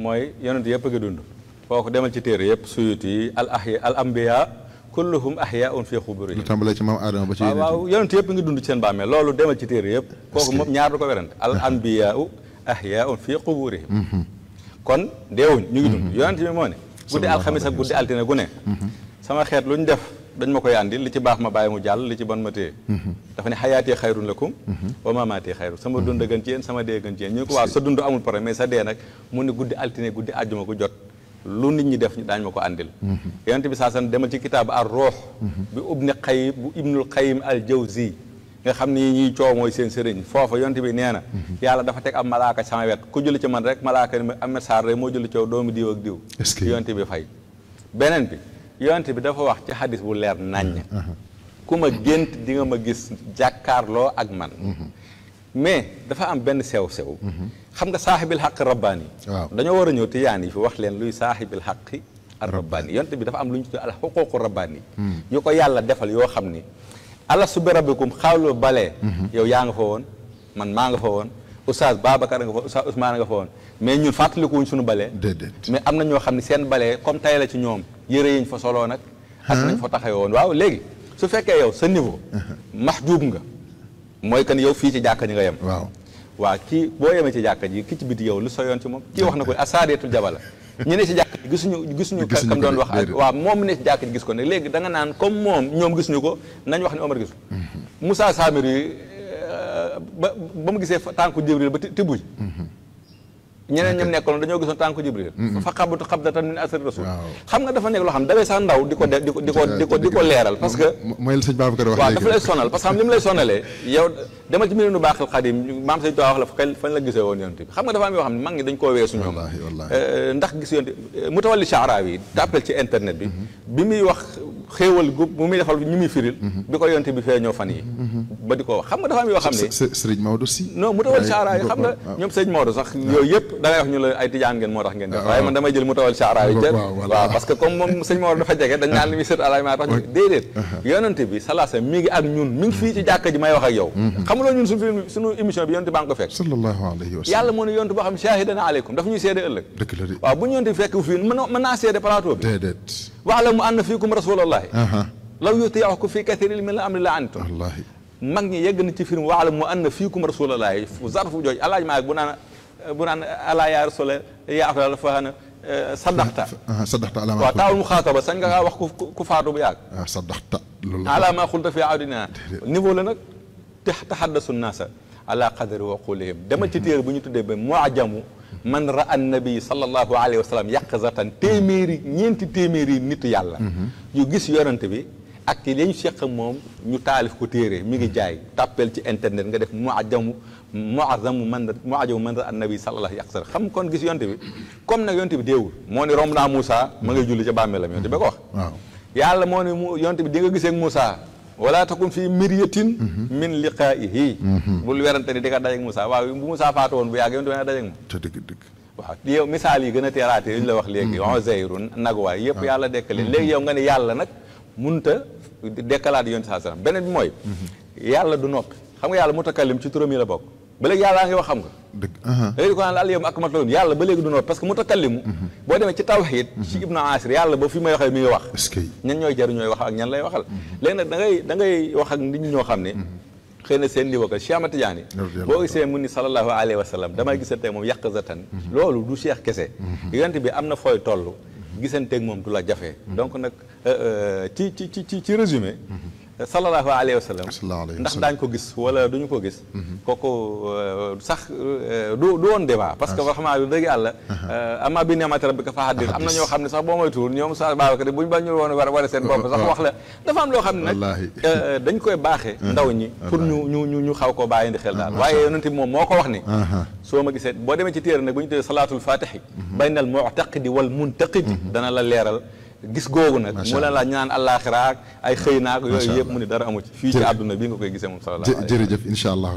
mooy yonent yëpp a ngi dund kooku demal ci téere yëpp Suyuti al anbiya kulluhum ahyaun fi xuburihim lu tàmbalee ci maam Adama ba ci waaw yonent yëpp ngi dund ci seen bàmmeel loolu demal ci téere yëpp kooku moom ñaar du ko werante al anbiya ahyaun fi xuburihim kon deewuñ ñu ngi dund yonent bi moo ne guddi alxamis ak guddi altine gu ne sama xeet lu ñu def dañ ma koy àndi li ci baax ma bàyyi mu jàll li ci bon ma téye dafa ne xayaatee xayrun lakum wa mamaatee xayrun sama dund gën ci yéen sama dee gën ci yéen ñu ko waaw sa dund amul problème mais sa dee nag mu ne guddi altine guddi àjjuma ku jot lu nit ñi def daañu ma ko àndil yonent bi saa san demal ci kitaab ar ruux bi ibnul qayyim al jawzi nga xam ni ñuy coow mooy seen sëriñ foofa yonent bi nee na yàlla dafa teg am malaaka sama wet ku julli ci man rek malaaka ni Ahmed Sarr rek moo julli ci doomu diw ak diw yonent bi fay beneen bi yonent bi dafa wax ci xadis bu leer naññ ku ma gént di nga ma gis jàkkaarloo ak man mais dafa am benn sew-sew xam nga saaxibil xaq rabbaani dañoo war a ñëw tiyaan yi fi wax leen luy saaxibil xaqi ar rabbaani yonent bi dafa am lu ñu tuddee al xuquuqu rabbaani ñu ko yàlla defal yoo xam ni alastu bi rabbikum xawlu balee yow yaa nga fa woon man maa nga fa woon oustaz Babacar nga fa oustaz Ousmane nga fa woon mais ñun fàttalikuwuñ suñu balee mais am na ñoo xam ne seen balee comme tay la ci ñoom yëre yiñ fa soloo nag ak nañ fa taxaw woon waaw léegi su fekkee yow sa niveau mahjub nga mooy kan yow fii ci jàkka ji nga yem waaw kii boo yemee ci jàkka ji ki ci biti yow lu so yoon ci moom kii wax na ko asaadeetul jabala ñu ne ci jàkka ji gisuñu kam doon wax ak waaw moom ne ci jàkka ji gis ko ne léegi da nga naan comme moom ñoom gisuñu ko nañ wax ne Omar gisu Moussa Samir yi ba mu gisee tànku Jibril ba tibbu ji ñeneen ñoom nekkoon dañoo gisoon tànku Jibril fa xabatu xabdatan min asri rasul xam nga dafa nekk loo xam dafay sax ndaw di ko leeral parce que mooy la sëñ Babacar wax waaw dafa lay sonal parce que xam li mu lay sonalee yow demal ci Minanu Baaxil Xadim maam sëñ Tuubaa wax la fañ la gisee woon yonent bi xam nga dafa am yoo xam ne mag ñi dañ koo weesu ñoom ndax gis yonent Mutawalli Sha'rawi yi tàppel ci internet bi muy wax xéewal gu bu muy defal ñu muy firil bi ko yonent bi fee ñoo fan yi ba di ko wax xam nga dafa am yoo xam ne sëriñ Maodo si non Mutawalli Sha'rawi yi xam nga ñoom sëñ Maodo sax yooyu yëpp da ngay wax ñu la ay tijaan ngeen moo tax ngeen def waaye man damay jël Mutawalli Sha'rawi yi waaw parce que comme moom sëñ Maodo dafa jege dañ naan li muy sët alaay maa tax déedéet yonent bi salaasa mi ngi ak ñun mi ngi fii ci jàkka ji may wax ak yow xamuloo ñun suñu émission bi yonent baa ngi ko fekk sallallahu alayhi wa sallam yàlla moo ne yonent boo xam shahidan aleykum dafa ñuy seede ëllëg dëgg la de waaw bu ñu yonent fekk fii mën naa seede plateau bi déedéet wa'lamu anna fiikum rasulallahi law yuti'ukum fi kathirin min al-amri la antum wallaahi mag ñi yegg na ci film wa'lamu anna fiikum rasulallahi zarfu jooj alaaj maa bu naan ala ya rasula ya afdal fahana saddaxta ala ma waaw taawul mu xaataba sañ nga wax ku faatu bu yàgg saddaxta ala ma xulta fi awdina niveau la nag taxaddasu naasa ala qadri waqulihim demal ci téere bu ñu tuddee ba mu'jamu man ra'a nabi sallallahu alayhi wa sallam yaqzatan ñeenti téeméeri nitu yàlla yu gis yonante bi ak li ñu seq moom ñu taalif ko téere mi ngi jaay tàppel ci internet nga def mu'jamu man ra'a nabi sallallahu yaqzatan xam kon gis yonante bi comme nag yonante bi deewul moo ne romb naa Moussa ma ngay julli ca bàmmeelam yonante bi ko wax yàlla moo ne yonante bi di nga gisee ak Moussa wala takun fii miryatin min liqaa'ihi bul werante ni di nga dajeeg Moussa waaw bu Moussa faatu woon bu yàgg yoon dina dajeeg moom te dëgg waaw yow misaal yi gën a teeraate yi ñu la wax léegi Uzayrun nagwaay yëpp yàlla dekkale léegi yow nga ne yàlla nag munta dekkalaat yoon saa sallam beneen bi mooy yàlla du noppi xam nga yàlla mutakallim ci turam yi la bokk ba léegi yàlla ngi wax xam nga dëgg léegi ko naan al yawma akmaltu lakum yàlla ba léegi du noppi parce que mutakallimu boo demee ci tawhid ci Ibnu Asir yàlla ba fi may waxee mi ngi wax est-ce que ñan ñooy jaru ñooy wax ak ñan lay waxal léegi nag da ngay wax ak nit ñi ñoo xam ne xëy na seen niveau que Cheikh Ahmad Tidiane boo gisee mu ni sallallahu alayhi wa sallam damay gisante moom yaqzatan loolu du Cheikh kese yonent bi am na fooy toll gisanteeg moom du la jafe donc nag ci résumé sallallahu alayhi wa sallam ndax daañ ko gis wala duñu ko gis kooku sax du woon débat parce que waxamaa dëgg yàlla ama bi ni'mati rabbika fa haddith am na ñoo xam ne sax boo moytuwul ñoom sa Babacar buñu bañ ñu woon war seen bopp sax wax la dafa am loo xam ne nag dañ koy baaxee ndaw ñi pour ñu xaw koo bàyyi ndi xel daal waaye yonent bi moom moo ko wax ni soo ma gisee boo demee ci téere nag bu ñu tuddee salaatul fatihi baynal mu'taqidi wal muntaqidi dana la leeral gis googu nag mu la ñaan àllaaxira ak ay xëy naak yooyu yëpp mu ni dara amu ci fii ci àdduna bi nga koy gisee moom sallallahu alayhi wa sallam jërëjëf incha allah